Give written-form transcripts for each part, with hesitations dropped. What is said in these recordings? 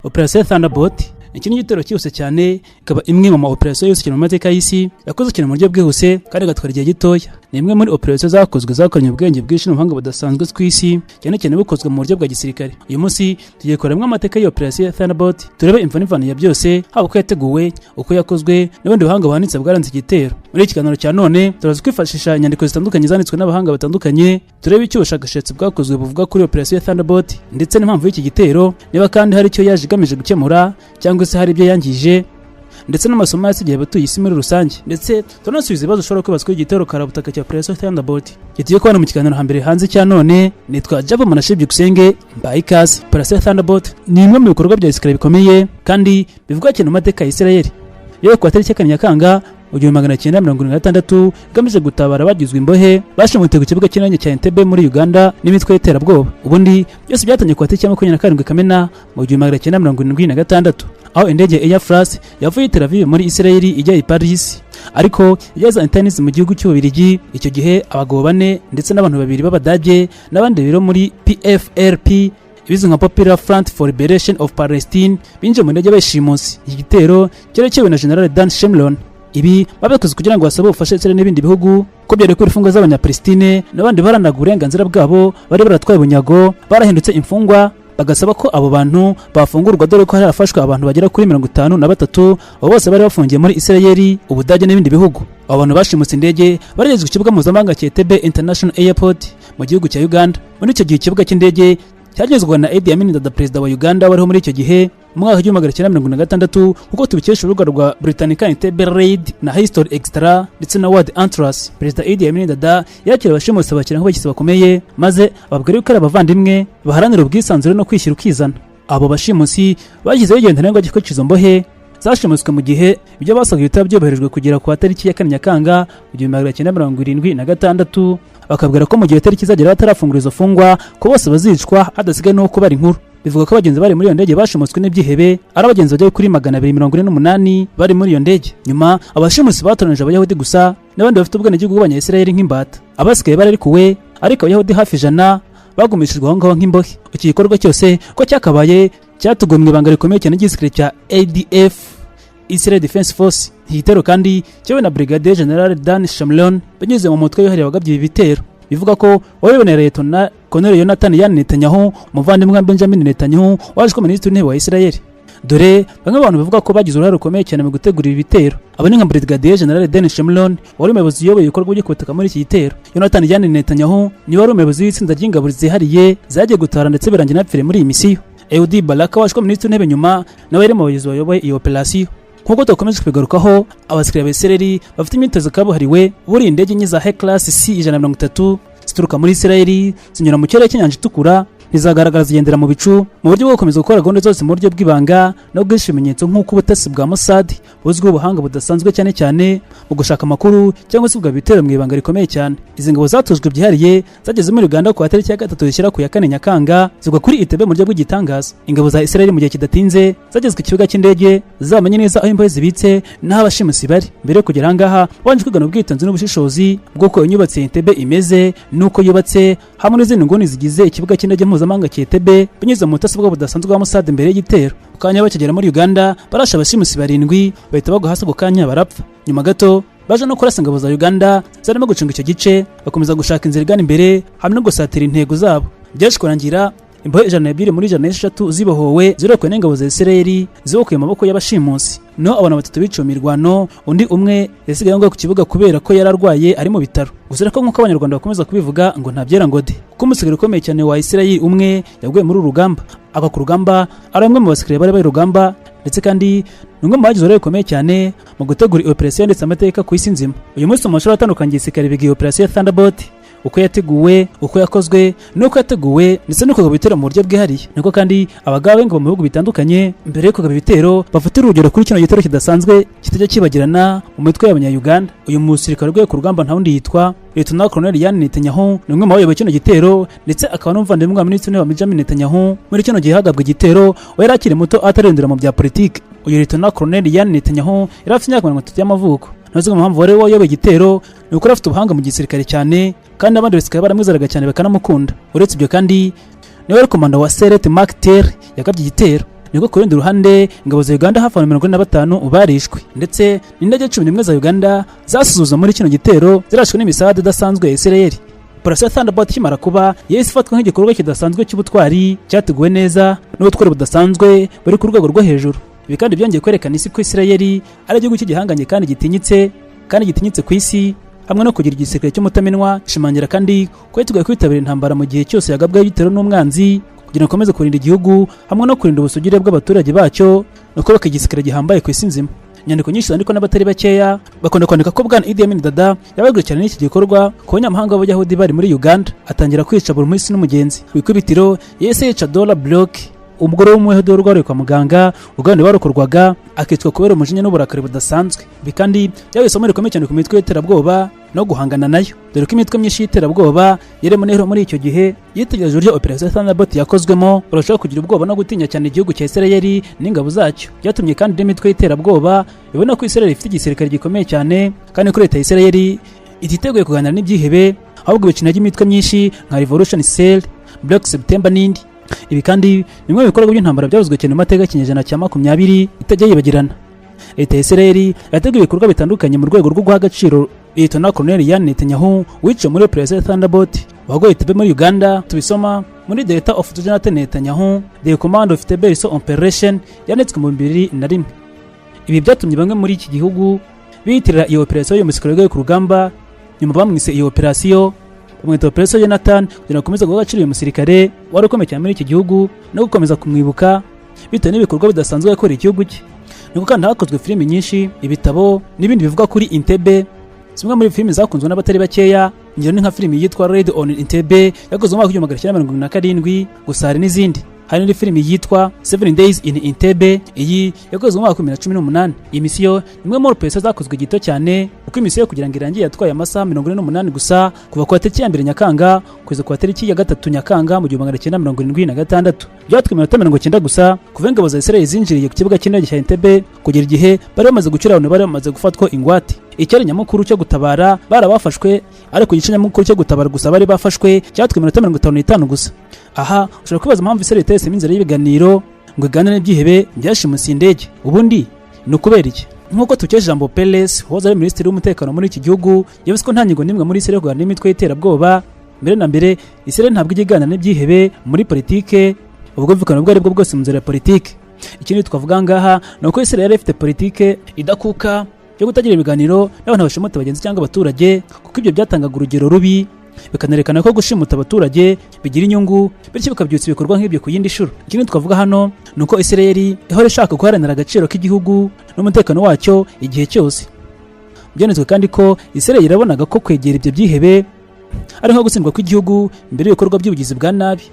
Operasiyo Thunderbolt iki ni igitero cyihuse cyane, ikaba imwe mu ma operasiyo yose cyane mu mateka y'isi yakozwe cyane mu buryo bwihuse kandi igatwara igihe gitoya. Ni imwe muri operasiyo zakozwe zakoranye ubwenge bwinshi n'ubuhanga budasanzwe ku isi, cyane cyane bukozwe mu buryo bwa gisirikare. Uyu munsi tugiye kureba amateka y'iyo operasiyo Thunderbolt, turebe imvo n'imvano ya byose, haba uko yateguwe, uko yakozwe n'ubundi buhanga buhanitse bwaranze igitero. Muri iki kiganiro cya none turaza kwifashisha inyandiko zitandukanye zanditswe n'abahanga batandukanye, turebe icyo ubushakashatsi bwakozwe buvuga kuri operasiyo Thunderbolt ndetse n'impamvu y'iki gitero, niba kandi hari icyo yaje igamije gukemura cyangwa se hari ibyo yangije, ndetse n'amasomo yasigiye abatuye isi muri rusange. Ndetse turanasubiza ibibazo ushobora kwibaza kuri igitero karabutaka cya operasiyo Thunderbolt gituye kubona mu kiganiro hambere hanze cya none. Nitwa Jabo Manashe Byukusenge, mbaye ikaze. Operasiyo Thunderbolt ni imwe mu bikorwa bya gisirikare bikomeye kandi bivugwa cyane mu mateka ya Israel. Yewe, ku itariki ya 4 Nyakanga mu 1976, igamije gutabara abagizwe imbohe bashimutiwe ku kibuga cy'indege cya Entebbe muri Uganda n'imitwe y'iterabwoba. Ubundi byose byatangiye ku itariki ya 27 Kamena mu 1976, aho indege ya Air France yavuye i Tel Aviv muri Israel ijya i Paris, ariko igeze Antwerp mu gihugu cy'Ububiligi. Icyo gihe abagabo bane ndetse n'abantu babiri b'Abadage n'abandi babiri bo muri PFLP, ibizwi nka Popular Front for Liberation of Palestine, binjiye mu ndege bayishimusi. Iki gitero cyari kiyobowe na General Dan Shomron. Ibi babikoze kugira ngo basabe ubufasha Israel n'ibindi bihugu ko byarekura imfungwa z'Abanyapalestine n'abandi baharaniraga uburenganzira bwabo bari baratwaye bunyago, barahindutse imfungwa, bagasaba ko abo bantu bafungurwa, dore ko hari harafashwe abantu bagera kuri 53, abo bose bari bafungiye muri Israel, Ubudage n'ibindi bihugu. Abo bantu bashimutse indege barageze ku kibuga mpuzamahanga cya Entebbe International Airport mu gihugu cya Uganda. Muri icyo gihe ikibuga cy'indege cyagezwaga na Idi Amin Dada, perezida wa Uganda wariho muri icyo gihe mu mwaka w'1976, nk'uko tubikesha urubuga rwa Britannica Entebbe Raid na History Extra ndetse na World Atlas. Perezida Idi Amin Dada yakiriye abashimusi, abakira nk'abashyitsi bakomeye, maze ababwira yuko ari abavandimwe baharanira ubwisanzure no kwishyira ukizana. Abo bashimusi bashyizeho igihe ntarengwa cyo kwica izo mbohe zashimuswe mu gihe ibyo basaga bitaba byubahirijwe kugera ku tariki ya 4 Nyakanga mu 1976, bakabwira ko mu gihe itariki izagera batarafungura izo fungwa, ko bose bazicwa hadasigaye n'uwo kubara inkuru. Bivuga ko abagenzi bari muri iyo ndege bashimuswe n'ibyihebe ari abagenzi bagera kuri 248 bari muri iyo ndege. Nyuma abashimusi batoranije Abayahudi gusa n'abandi bafite ubwenegihugu bw'Abanyayisiraheli nk'imbata. Abasigaye bararekuwe, ariko Abayahudi hafi 100 bagumishijwe aho ngaho nk'imbohe. Iki gikorwa cyose ko cyakabaye cyateguwe mu ibanga rikomeye cyane n'igisirikare cya ADF, Israel Defense Force. Iki gitero kandi cyobowe na Brigadier General Dan Shomron binyuze mu mutwe wihariye wagabye ibi bitero. Bivuga ko wayobowe na Liyetona Colonel Yonatan Yan Netanyahu, umuvandimwe wa Benjamin Netanyahu waje kuba minisitiri w'intebe wa Israel. Dore bamwe mu bantu bavuga ko bagize uruhare rukomeye cyane mu gutegura ibi bitero. Abo ni nka Brigadier General Dan Shomron, wari umuyobozi uyoboye ibikorwa byo kubutaka muri iki gitero. Yonatan Yan Netanyahu niwe wari umuyobozi w'itsinda ry'ingabo zihariye zagiye gutabara, ndetse birangira anapfiriye muri iyi misiyo. Ehud Barak waje kuba minisitiri w'intebe nyuma nawe yari mu bayobozi bayoboye iyi operasiyo. Nk'uko dukomeje kubigarukaho, abasirikare ba Israel bafite imyitozo kabuhariwe buriye indege enye za Hercules C 130 zituruka muri Israel, zinyura mu kirere cy'inyanja Itukura, ntizagaragara, zigendera mu bicu mu buryo bwo gukomeza gukora gahunda zose mu buryo bw'ibanga no guhisha ibimenyetso, nk'uko ubutasi bwa Mossad buzwiho ubuhanga budasanzwe, cyane cyane mu gushaka amakuru cyangwa se ubwo bitero mu ibanga rikomeye cyane. Izi ngabo zatujwe byihariye zageze muri Uganda ku itariki ya 3 zishyira ku ya 4 Nyakanga, zigwa kuri Entebbe mu buryo bw'igitangaza. Ingabo za Israel mu gihe kidatinze zageze ku kibuga cy'indege, zamenye neza aho imbohe zibitse n'aho abashimusi bari. Mbere yo kugera ahangaha babanje kwigana ubwitonzi n'ubushishozi bw'uko inyubatse ya Entebbe imeze n'uko yubatse, hamwe n'izindi nguni zigize ikibuga cy'indege mpuzamahanga cya Entebbe, binyuze mu butasi bwabo budasanzwe bwa Mossad. Mbere y'igitero, ku kanya bakigera muri Uganda, barashe abashimusi barindwi, bahita bagwa hasi ako kanya barapfa. Nyuma gato baje no kurasa ingabo za Uganda zarimo gucunga icyo gice, bakomeza gushaka inzira igana imbere hamwe no gusatira intego zabo. Byaje kurangira imbohe 102 muri 103 zibohowe, zirokowe n'ingabo za Isirayeli, zibokuye mu maboko y'abashimusi. No abantu batatu biciwe mu mirwano, undi umwe yasigaye aho ngaho ku kibuga kubera ko yari arwaye ari mu bitaro. Gusa ariko, nk'uko Abanyarwanda bakomeza kubivuga ngo ntabyera ngo de, kuko umusirikare ukomeye cyane wa Isirayeli umwe yaguye muri uru rugamba, agwa ku rugamba ari umwe mu basirikare bari bari rugamba, ndetse kandi ni umwe mu bagize uruhare rukomeye cyane mu gutegura iyi operasiyo ndetse amateka ku isi nzima. Uyu munsi mu mashuri atandukanye gisirikare biga iyi operasiyo Thunderbolt, uko yateguwe, uko yakozwe n'uko yateguwe, ndetse no kugaba ibitero mu buryo bwihariye. Niko kandi abagaba b'ingabo mu bihugu bitandukanye, mbere yo kugaba ibitero, bafatira urugero kuri kino gitero kidasanzwe kitajya kibagirana mu mitwe y'Abanyayuganda. Uyu musirikare uguye ku rugamba nta wundi, yitwa Lieutenant Colonel Yan Netanyahu. Ni umwe mu bayoboye kino gitero, ndetse akaba n'umuvandimwe wa minisitiri w'intebe wa Benjamin Netanyahu. Muri kino gihe hagabwa igitero, we yari akiri muto, atarendera mu bya politiki. Uyu Lieutenant Colonel Yan Netanyahu yari afite imyaka 30 y'amavuko. Ntuzi impamvu wari wayoboye igitero ni uko yari afite ubuhanga mu gisirikare cyane, kandi abandi basirikare baramwizeraga cyane, bakanamukunda. Uretse ibyo kandi, niwe wari komanda wa Sayeret Matkal yagabye igitero. Nibwo ku rundi ruhande ingabo za Uganda hafi 45 barishwe, ndetse n'indege 11 za Uganda zasuzuzwa muri kino gitero, zirashwe n'imisade idasanzwe ya Israel. Operasiyo ya Thunderbolt ikimara kuba yahise ifatwa nk'igikorwa kidasanzwe cy'ubutwari, cyateguwe neza n'ubutwari budasanzwe buri ku rwego rwo hejuru. Ibi kandi byongeye kwerekana isi ko Israel ari igihugu cy'igihanganye kandi gitinyitse ku isi, hamwe no kugira igisirikare cy'umutamenwa. Ishimangira kandi ko yiteguye kwitabira intambara mu gihe cyose yagabwaho ibitero n'umwanzi, kugira ngo ikomeze kurinda igihugu hamwe no kurinda ubusugire bw'abaturage bacyo no kubaka igisirikare gihambaye ku isi nzima. Inyandiko nyinshi zandikwa n'abatari bakeya bakunda kwandika ko bwana Idi Amin Dada yababwiwe cyane n'iki gikorwa ku banyamahanga b'Abayahudi bari muri Uganda, atangira kwica buri munsi n'umugenzi. Ku ikubitiro yahise yica Dora Block, umugore w'Umuyahudi wari kwa muganga ubwo abandi barokorwaga, akicwa kubera umujinya n'uburakari budasanzwe. Ibi kandi byabaye isomo rikomeye cyane ku mitwe y'iterabwoba no guhangana nayo, dore ko imitwe myinshi y'iterabwoba yarimo nero muri icyo gihe yitegereje uburyo Operasiyo Thunderbolt yakozwemo, barushaho kugira ubwoba no gutinya cyane igihugu cya Israel n'ingabo zacyo. Byatumye kandi n'imitwe y'iterabwoba ibona ko Israel ifite igisirikare gikomeye cyane, kandi ko leta ya Israel ititeguye kuganira n'ibyihebe, ahubwo ibikina by'imitwe myinshi nka Revolution Cell, Black September n'indi. Ibi kandi ni bimwe mu bikorwa by'intambara byavuzwe cyane mu mateka y'ikinyejana cya 20 itajya yibagirana. Leta ya Israel yateguye ibikorwa bitandukanye mu rwego rwo guha agaciro Liyetona Colonel Yan Netanyahu wiciwe muri Operasiyo Thunderbolt wagoye Entebbe muri Uganda. Tubisoma muri The Letter of Jonathan Netanyahu, The Command of Entebbe Operation, yanditswe mu 2001. Ibi byatumye bamwe muri iki gihugu biyitirira iyo operasiyo y'uyu musirikare ku rugamba. Nyuma bamwise iyo operasiyo, bamwita Operasiyo Jonathan, kugira ngo bakomeze guha agaciro uyu musirikare wari ukomeye cyane muri iki gihugu no gukomeza kumwibuka bitewe n'ibikorwa bidasanzwe yakoreye igihugu cye. Niko kandi hakozwe filimi nyinshi, ibitabo n'ibindi bivuga kuri Entebbe. Zimwe muri filimi zakunzwe n'abatari bakeya, ingero ni nka filimi yitwa Raid on Entebbe yakozwe mu mwaka w'1977. Gusa hari n'izindi, hari n'indi filimi yitwa Seven Days in Entebbe, iyi yakozwe mu mwaka wa 2018. Iyi misiyo ni imwe muri operasiyo zakozwe gito cyane, kuko imisiyo kugira ngo irangire yatwaye amasaha 48 gusa, kuva ku tariki ya 1 Nyakanga kugeza ku tariki ya 3 Nyakanga mu 1976. Byatwaye iminota 90 gusa kuva ingabo za Israel zinjiriye ku kibuga cy'indege cya Entebbe kugera igihe bari bamaze gucyura abantu bari bamaze gufatwa ingwate. Icyari nyamukuru cyo gutabara barabafashwe, ariko igice nyamukuru cyo gutabara gusa bari bafashwe cyatwaye iminota 55 gusa. Aha ushobora kwibaza impamvu Israel itahisemo inzira y'ibiganiro ngo iganire n'ibyihebe byashimuse indege. Ubundi ni ukubera iki? Nk'uko tukesha ijambo Peres wahoze ari minisitiri w'umutekano muri iki gihugu, yavuze ko nta ngingo n'imwe muri Israel yo kuganira n'imitwe y'iterabwoba. Mbere na mbere, Israel ntabwo ijya iganira n'ibyihebe muri politike, ubwumvikane ubwo ari bwo bwose mu nzira ya politike. Ikindi twavuga ngaha ni uko Israel yari ifite politike idakuka yo kutagira ibiganiro n'abantu bashimuta abagenzi cyangwa abaturage, kuko ibyo byatangaga urugero rubi, bikanerekana ko gushimuta abaturage bigira inyungu, bityo bikabyutsa ibikorwa nk'ibyo ku yindi nshuro. Ikindi twavuga hano ni uko Israel ihora ishaka guharanira agaciro k'igihugu n'umutekano wacyo igihe cyose. Byanditswe kandi ko Israel irabonaga ko kwegera ibyo byihebe ari nko gutsindwa kw'igihugu imbere y'ibikorwa by'ubugizi bwa nabi.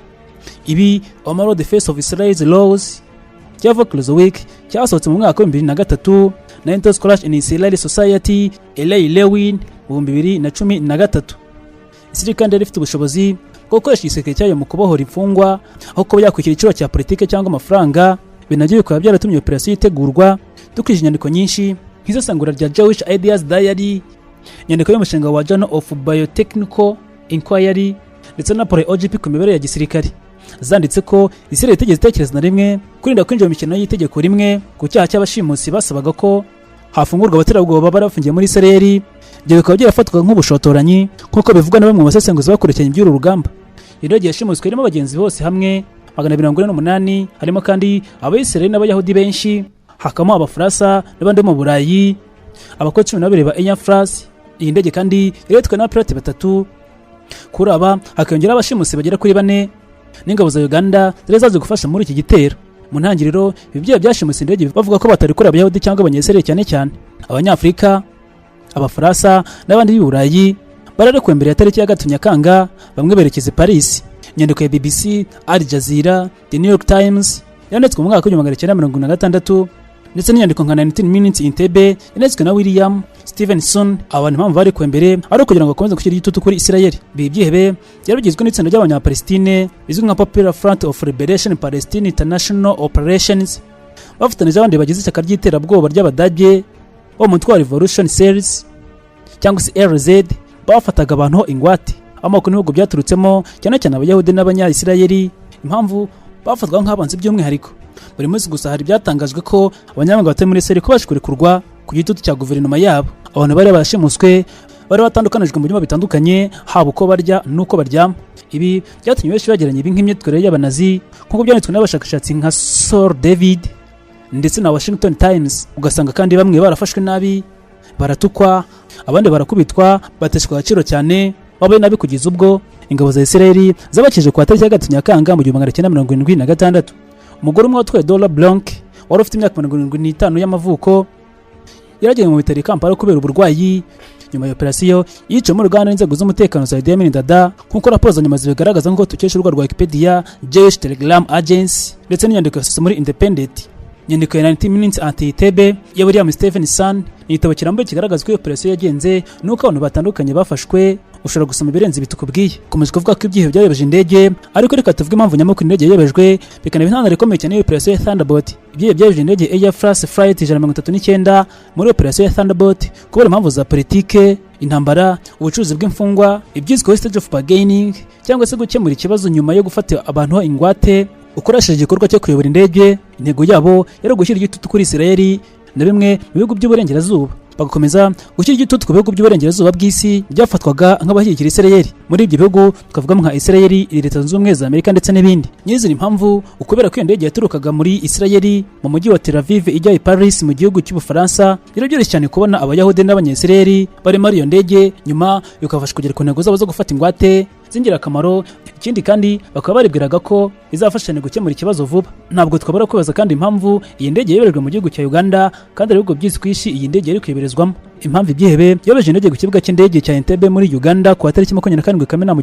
Ibi Omaro The Face of Israel's Laws cya Week cyasohotse mu mwaka wa 2003 na Intel Scholarship in Israeli Society Eli Lewin mu 2013. Israel kandi yari ifite ubushobozi bwo gukoresha igisirikare cyayo mu kubohora imfungwa aho kuba yakwishyura igiciro cya politike cyangwa amafaranga. Ibi nabyo bikaba byaratumye operasiyo itegurwa. Dukurikije inyandiko nyinshi nk'isesengura rya Jewish Ideas Diary, inyandiko y'umushinga wa Journal of Biotechnical Inquiry ndetse na raporo ya OGP ku mibereho ya gisirikare, zanditse ko Israel itigeze itekereza na rimwe kurinda kwinjira mu mikino y'itegeko rimwe ku cyaha cy'abashimusi basabaga ko hafungurwa abaterabwoba bari bafungiye muri Israel. Ibyo bikaba byarafatwaga nk'ubushotoranyi, nk'uko bivugwa na bamwe mu basesenguzi bakurikiranye iby'uru rugamba. Indege yashimuswe irimo abagenzi bose hamwe 248, harimo kandi Abayisiraheli n'Abayahudi benshi, hakabamo Abafaransa n'abandi bo mu Burayi, abakozi 12 ba Air France. Iyi ndege kandi yari itwawe n'abapilote batatu. Kuri aba hakiyongeraho abashimusi bagera kuri bane n'ingabo za Uganda zari zaje gufasha muri iki gitero. Mu ntangiriro ibi byihebe byashimuse indege bavuga ko batarekura Abayahudi cyangwa Abanyesirayeli, cyane cyane Abanyafurika, Abafaransa n'abandi b'i Burayi bararekuwe mbere ya tariki ya 3 Nyakanga, bamwe berekeza i Paris. Inyandiko ya BBC, Al Jazeera, The New York Times yanditswe mu mwaka w'1966, ndetse n'inyandiko nka 19 Minutes Entebbe yanditswe na William Stevenson, abantu impamvu barekuwe mbere ari ukugira ngo bakomeze gushyira igitutu kuri Israel. Ibi byihebe byari bigizwe n'itsinda ry'Abanyapalestine bizwi nka Popular Front of Liberation Palestine International Operations, bafatanije abandi bagize ishyaka ry'iterabwoba ry'Abadage bo mu mutwe wa Revolution Cells cyangwa se RZ. Bafataga abantu ingwate, amoko n'ibihugu byaturutsemo, cyane cyane Abayahudi n'Abanyayisirayeli, impamvu bafatwaga nk'abanzi by'umwihariko. Buri munsi gusa hari ibyatangajwe ko abanyamahanga batuye muri Israel ko baje kurekurwa ku gitutu cya guverinoma yabo. Abantu bari barashimuswe bari batandukanijwe mu byumba bitandukanye, haba uko barya n'uko baryama. Ibi byatumye benshi bagiranye ibi nk'imyitwarire y'Abanazi, nk'uko byanditswe n'abashakashatsi nka Sir David ndetse na Washington Times. Ugasanga kandi bamwe barafashwe nabi, baratukwa, abandi barakubitwa, bateshwa agaciro cyane, babaye nabi kugeza ubwo ingabo za Israel zabakije ku tariki ya 3 Nyakanga mu 1976. Umugore umwe watwaye, Dora Blanc, wari ufite imyaka 75 y'amavuko, yaragiye mu bitaro i Kampala kubera uburwayi. Nyuma ya operasiyo yiciwe mu ruganda n'inzego z'umutekano za Idi Amin Dada, nk'uko raporo za nyuma zibigaragaza, nk'uko dukesha urubuga rwa Wikipedia, Jewish Telegram Agency ndetse n'inyandiko yasohotse muri Independent. Inyandiko ya 90 Minutes at Entebbe ya William Stevenson ni igitabo kirambuye kigaragaza uko iyo operasiyo yagenze n'uko abantu batandukanye bafashwe. Ushobora gusoma ibirenze ibi tukubwiye. Komeje kuvuga ko ibyihebe byayobeje indege, ariko reka tuvuge impamvu nyamukuru indege yayobejwe, bikanaba intandaro ikomeye cyane y'iyo operasiyo ya Thunderbolt. Ibyihebe byayobeje indege Air France Flight 139 muri operasiyo ya Thunderbolt kubera impamvu za politike, intambara, ubucuruzi bw'imfungwa, ibyiswe hostage of bargaining, cyangwa se gukemura ikibazo nyuma yo gufata abantu ingwate ukoresheje igikorwa cyo kuyobora indege. Intego yabo yari ugushyira igitutu kuri Israel na bimwe mu bihugu by'uburengerazuba, bagakomeza gushyira igitutu ku bihugu by'uburengerazuba bw'isi byafatwaga nk'abashyigikira Israel. Muri ibyo bihugu twavugamo nka Israel, Leta Zunze Ubumwe za Amerika ndetse n'ibindi. Nyizina impamvu ukubera ko iyo ndege yaturukaga muri Israel mu mujyi wa Tel Aviv ijya i Paris mu gihugu cy'Ubufaransa, rero byoroshye cyane kubona Abayahudi n'Abanyayisrael bari muri iyo ndege, nyuma bikabafasha kugera ku ntego zabo zo gufata ingwate z'ingirakamaro. Ikindi kandi bakaba baribwiraga ko izafasha cyane gukemura ikibazo vuba. Ntabwo twabura kwibaza kandi impamvu iyi ndege yoherejwe mu gihugu cya Uganda, kandi ari ibihugu byinshi ku isi iyi ndege yari kuyoberezwamo. Impamvu ibyihebe yobeje indege ku kibuga cy'indege cya Entebbe muri Uganda ku wa tariki 27 Kamena mu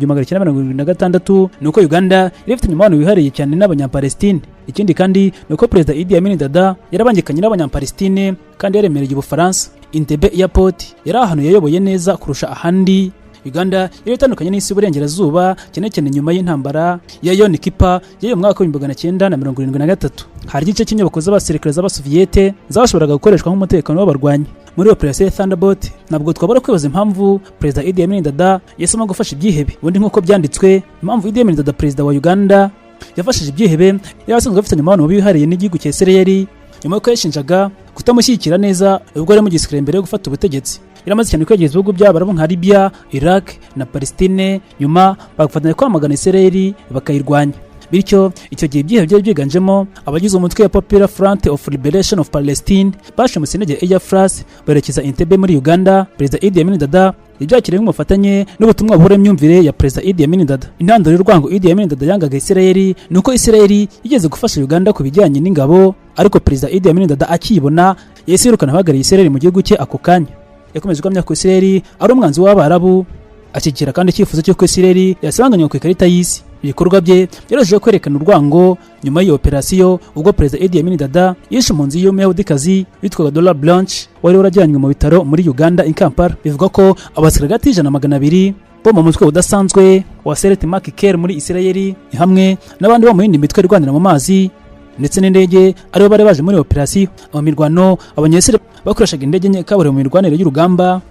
1976 ni uko Uganda yari ifitanye umubano wihariye cyane n'Abanyapalestine. Ikindi kandi ni uko Perezida Idi Amin Dada yarabangikanye n'Abanyapalestine kandi yaremereye Ubufaransa. Entebbe Airport yari ahantu yayoboye neza kurusha ahandi. Uganda yari itandukanye n'isi y'uburengerazuba, cyane cyane nyuma y'intambara ya Yom Kippur y'uyu mwaka w'1973. Hari igice cy'inyubako z'abasirikare z'Abasoviyete zashoboraga gukoreshwa nk'umutekano w'abarwanyi muri operasiyo ya Thunderbolt. Ntabwo twabura kwibaza impamvu Perezida Idi Amin Dada yahisemo gufasha ibyihebe. Ubundi nk'uko byanditswe, impamvu Idi Amin Dada, perezida wa Uganda, yafashije ibyihebe, yari asanzwe afitanye umubano mubi wihariye n'igihugu cya Israel, nyuma y'uko yashinjaga kutamushyigikira neza ubwo yari mu gisirikare mbere yo gufata ubutegetsi. Yaramaze cyane kwegereza ibihugu by'Abarabu nka Libya, Iraq na Palestine, nyuma bagafatanya kwamagana Israel bakayirwanya. Bityo icyo gihe ibyihebe byari byiganjemo abagize umutwe wa Popular Front of Liberation of Palestine bashimuse indege Air France berekeza Entebbe muri Uganda. Perezida Idi Amin Dada yabyakiriye nk'umufatanye n'ubutumwa buhura imyumvire ya Perezida Idi Amin Dada. Intandaro y'urwango Idi Amin Dada yangaga Israel ni uko Israel yigeze gufasha Uganda ku bijyanye n'ingabo, ariko Perezida Idi Amin Dada akiyibona yahise yirukana abahagarariye Israel mu gihugu cye ako kanya. Yakomeje guhamya ko Israel ari umwanzi w'Abarabu, ashyigikira kandi icyifuzo cy'uko Israel yasibanganywa ku ikarita y'isi. Ibikorwa bye byarushijeho kwerekana urwango nyuma y'iyo operasiyo, ubwo Perezida Idi Amin Dada yishe impunzi y'Umuyahudikazi witwaga Dora Blanche wari warajyanywe mu bitaro muri Uganda i Kampala. Bivuga ko abasirikare hagati y'100 na 200 bo mu mutwe udasanzwe wa Sayeret Matkal muri Israel hamwe n'abandi bo mu yindi mitwe irwanira mu mazi ndetse n'indege aribo bari baje muri operasiyo. Mu mirwano, Abanyayisrael bakoreshaga indege nke kabuhariwe mu mirwanire y'urugamba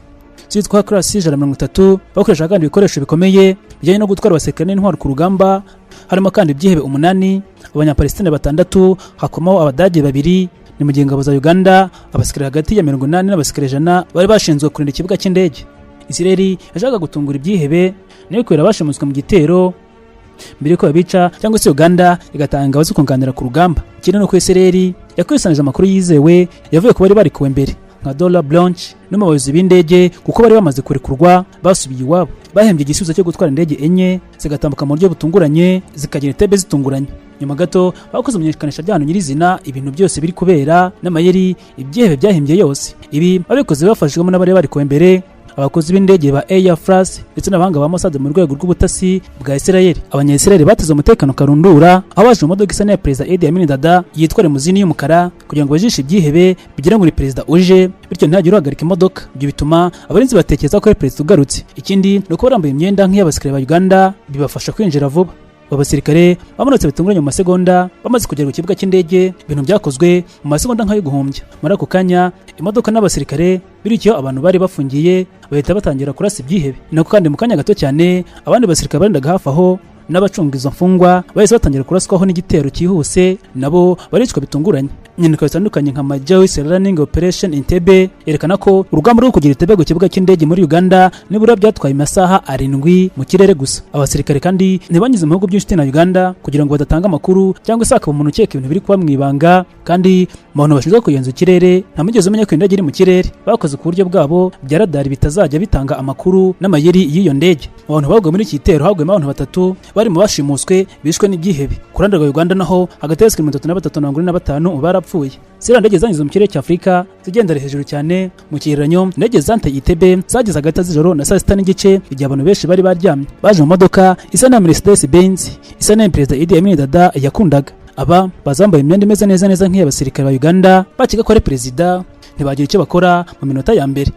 zitwa Class 130. Bakoreshaga kandi ibikoresho bikomeye bijyanye no gutwara abasirikare n'intwaro ku rugamba. Harimo kandi ibyihebe umunani, Abanyapalestine batandatu, hakomaho Abadage babiri. Ni mu gihe ingabo za Uganda, abasirikare hagati ya 80 n'abasirikare 100, bari bashinzwe kurinda ikibuga cy'indege. Israel yashakaga gutungura ibyihebe nayo kubera bashimuswe mu gitero mbere yuko babica, cyangwa se Uganda igatanga ingabo zo kunganira ku rugamba. Ikindi ni uko Israel yakusanyije amakuru yizewe yavuye ku bari barikuwe mbere nka Dora Blanche n'umuyobozi b'indege, kuko bari bamaze kurekurwa basubiye iwabo. Bahembye igisubizo cyo gutwara indege enye zigatambuka mu buryo butunguranye, zikagira Entebbe zitunguranye. Nyuma gato bakoze imenyekanisha ry'ahantu nyirizina ibintu byose biri kubera n'amayeri ibyihebe byahimbye yose. Ibi babikoze bafashijwemo n'abari barikuwe mbere, abakozi b'indege ba Air France ndetse n'abahanga ba Mossad mu rwego rw'ubutasi bwa Israel. Abanya-Israel bateze umutekano karundura, aho baje mu modoka isa n'iya Perezida Idi Amin Dada yitwa limousine y'umukara, kugira ngo bajishe ibyihebe bigira ngo ni perezida uje, bityo ntihagire uhagarika imodoka. Ibyo bituma abarinzi batekereza ko ari perezida ugarutse. Ikindi ni uko barambaye imyenda nk'iy'abasirikare ba Uganda, bibafasha kwinjira vuba. Abo basirikare bamanutse bitunguranye mu masegonda bamaze kugera ku kibuga cy'indege. Ibintu byakozwe mu masegonda nk'ayo guhumbya. Muri ako kanya imodoka n'abasirikare birikiyeho abantu bari bafungiye, bahita batangira kurasa ibyihebe. Nako kandi mu kanya gato cyane abandi basirikare barindaga hafi aho nabo bahita batangira kurasa. N'abacunga izo mfungwa bahise batangira kuraswaho n'igitero cyihuse, nabo baricwa bitunguranye. Inyandiko zitandukanye nka "My Jewish Running Operation Entebbe" yerekana ko urugamba rwo kugira Entebbe ku kibuga cy'indege muri Uganda nibura byatwaye amasaha 7 mu kirere gusa. Abasirikare kandi ntibanyuze mu bihugu by'inshuti na Uganda kugira ngo badatanga amakuru cyangwa se hakaba umuntu ukeka ibintu biri kuba mu ibanga. Kandi mu bantu bashinzwe kugenzura ikirere, nta mugezi umenya ko indege iri mu kirere. Bakoze ku buryo bwabo bya radari bitazajya bitanga amakuru n'amayeri y'iyo ndege. Mu bantu baguye muri iki gitero haguyemo abantu batatu bari mu bashimuswe bishwe n'ibyihebe. Ku ruhande rwa Uganda naho, hagati ya 33 na 45 barapfuye. Ziriya ndege zanyuze mu kirere cya Afurika zigendera hejuru cyane. Mu kigereranyo, indege zanteye Entebbe zageze hagati z'ijoro na saa 6:30, igihe abantu benshi bari baryamye. Baje mu modoka isa na Mercedes Benz isa na Perezida Idi Amin Dada yakundaga. Aba bazambaye imyenda imeze neza neza nk'iy'abasirikare ba Uganda. Bakeka ko ari perezida, ntibagira icyo bakora mu minota ya mbere.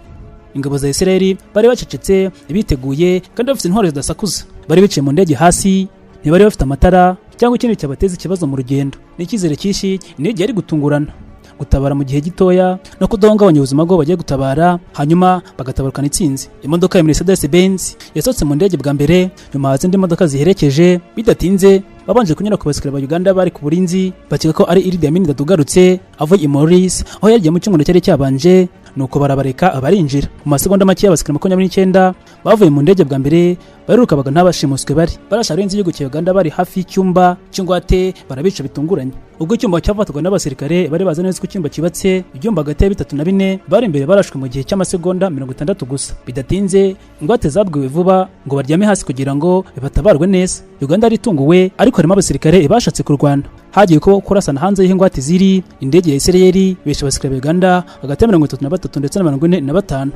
Ingabo za Isirayeli bari bacecetse, biteguye kandi bafite intwaro zidasakuza. Bari bicaye mu ndege hasi, ntibari bafite amatara cyangwa ikindi cyabateza ikibazo mu rugendo. N'icyizere cyinshi indege yari gutungurana, gutabara mu gihe gitoya no kudahungabanya ubuzima bw'abo bagiye gutabara, hanyuma bagatabarukana intsinzi. Imodoka ya Mercedes Benz yasohotse mu ndege bwa mbere, nyuma haza indi modoka ziherekeje. Bidatinze babanje kunyura ku basirikare ba Uganda bari ku burinzi, bakeka ko ari Idi Amin Dada ugarutse avuye i Maurice aho yagiye mu cyumweru cyari cyabanje, nuko barabareka abarinjira. Mu masegonda make, y'abasirikare 29 bavuye mu ndege bwa mbere baruruka baga ntabashimuswe bari barashe abarinzi y'igihugu cya Uganda bari hafi y'icyumba cy'ingwate, barabica bitunguranye. Ubwo icyumba cyafatwaga n'abasirikare bari bazi neza ko icyumba cyubatse, ibyumba hagati ya bitatu na bine bari imbere barashwe mu gihe cy'amasegonda 60 gusa. Bidatinze ingwate zabwiwe vuba ngo baryame hasi kugira ngo batabarwe neza. Uganda yari itunguwe, ariko harimo abasirikare bashatse kurwana. Hagiye ko kurasana hanze y'aho ingwate ziri. Indege ya Isirayeli bishe abasirikare ba Uganda hagati ya 33 ndetse na 45.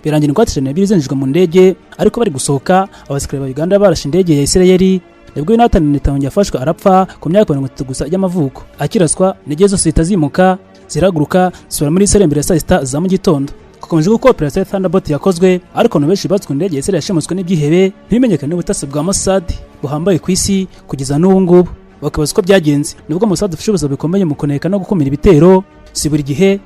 Birangira ingwate 102 zinjijwe mu ndege, ariko bari gusohoka abasirikare ba Uganda barashe indege ya Isirayeli. Nibwo Yonathan Netanyahu yafashwe arapfa ku myaka 30 gusa y'amavuko. Akiraswa, indege zose zihita zimuka, zirahaguruka, zisubira muri Israel mbere ya saa 6 za mu gitondo. Hakomeje kuko operasiyo Thunderbolt yakozwe, ariko abantu benshi batswe indege ya Israel yashimuswe n'ibyihebe ntibimenyekane n'ubutasi bwa Mossad buhambaye ku isi kugeza n'ubu ngubu, bakibaza uko byagenze. Nubwo Mossad ufite ubushobozi bukomeye mu kuneka no gukumira ibitero, si buri gihe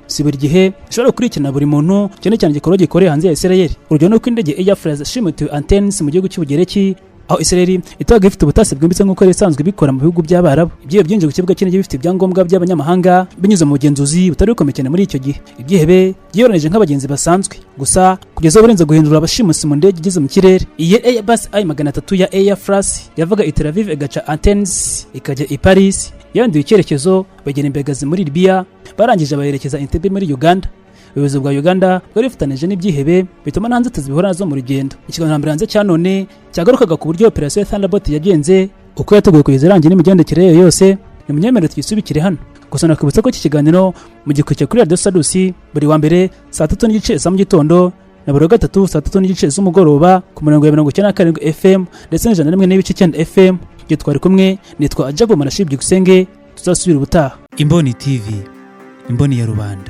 ishobora gukurikirana buri muntu, cyane cyane igikorwa gikoreye hanze ya Israel. Urugero ni uko indege Air France yashimutiwe Athens mu gihugu cy'Ubugereki, aho Israel itabaga ifite ubutasi bwimbitse nk'uko yari isanzwe ibikora mu bihugu by'Abarabu. Ibyihebe byinjiye ku kibuga cy'indege bifite ibyangombwa by'abanyamahanga binyuze mu bugenzuzi butari bukomeye cyane muri icyo gihe. Ibyihebe byiyoranije nk'abagenzi basanzwe gusa, kugeza uburenze guhindura abashimusi mu ndege igeze mu kirere. Iyi Airbus A 300 ya Air France yavaga i Tel Aviv igaca Athens ikajya i Paris, yanduye icyerekezo bagera i Benghazi muri Libya, barangije bayerekeza Entebbe muri Uganda. Ubuyobozi bwa Uganda bwari bufatanije n'ibyihebe, bituma nta nzitizi bihura nazo mu rugendo. Ikiganiro mbere hanze cya none cyagarukaga ku buryo operasiyo ya Thunderbolt yagenze, uko yateguwe kugeza irangiye n'imigendekere yayo yose. Nimunyemerere tuyisubikire hano. Gusa nakwibutsa ko iki kiganiro mugikurikira kuri Radiyo Salusi buri wa mbere saa 3:30 za mu gitondo na buri wa gatatu saa 3:30 z'umugoroba ku murongo wa 97 FM ndetse na 101.9 FM. Igihe twari kumwe nitwa Ajabu Marashibye Gusenge. Tuzasubira ubutaha. Imboni TV, imboni ya rubanda.